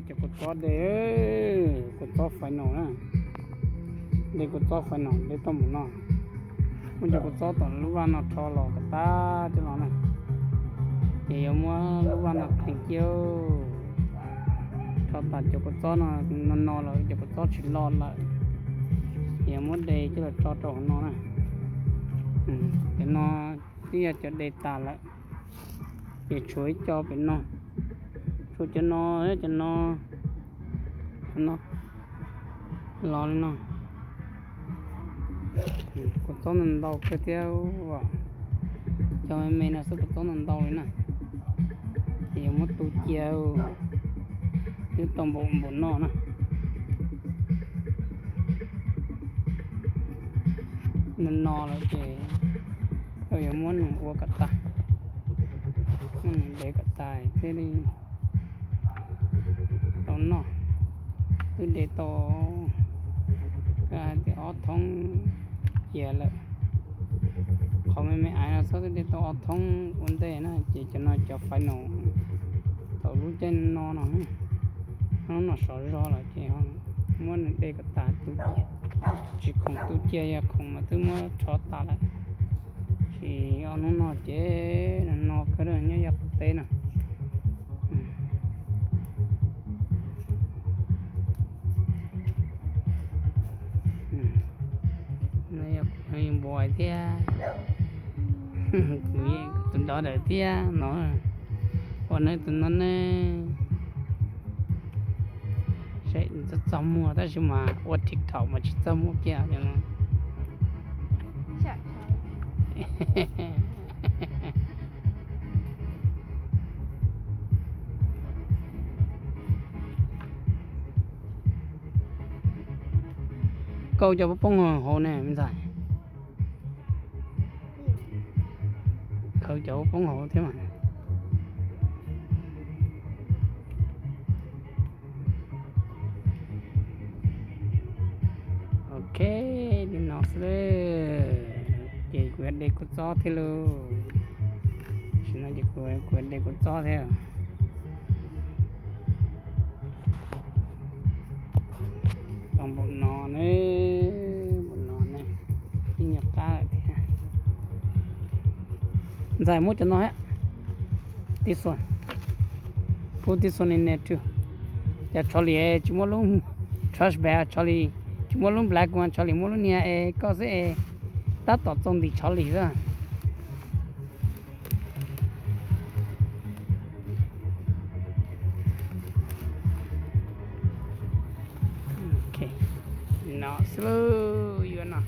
Cov kua txob de, kua txob final na, de kua txob final de tau mus no. Muab cov kua txob tom lub vaj no rho los kom tag coj los na. Ces yuav muab lub vaj no qhwv cia, rho tas cov kua txob no, no no lawm cov kua txob tsis loj lawm, ces yuav muab de coj los tso rau hauv no na. Cov no twb yog cov de tas lawm, ces tshuav ib co pem no, tshuav cov no, cov no, no, los li no. Kua txob ntau ntau kawg thiab, cov me me no xwb kua txob ntau ntau li na. Ces yuav muab tu cia, twb tau npaum npaum no na. No no lawm ces yuav muab nws ua kom tag, muab nws de kom tag thiaj li tau noj. Twb de tau, hais tias ob thoob cia lawm. Qhov me me aiv no xwb twb de tau ob thoob ua ntej na, ces cov no cov final thaum lub caij no no, no sov zog lawm ces muab nws de kom tas tu cia. Tsis khoom tu cia, yog khoom mas twb muab rho tas lawm. Ces ob hnub no ces no no kawg nyob yav qaum teb no. Yog kuv npua thiab, kuv tus dov ntawd thiab no, ua nws tus no ne. Txoj txoj muag tab sis mas ua TikTok mas tsis txaj muag kiag no. Koj cov poob hauv ne me ntxhais? Khaws cov poob hauv thiab mas. Ok, li no xwb ces kuv yuav de kua txob thiab lauj. Tam sim no ces kuv, kuv yuav de kua txob thiab. Tau npaum no ne, npaum no ne, ib nyuag qab lawm thiab. Ntxhais muab cov no thiab. This one. Put this one in there too. Cov tsho li tsis muaj lub trash bag, tsho li tsis muaj lub black one, tsho li muaj lub niag es koj xwb es tab tom txaus ntim tsho li xwb. Ok, no xwb lauj, yuav no.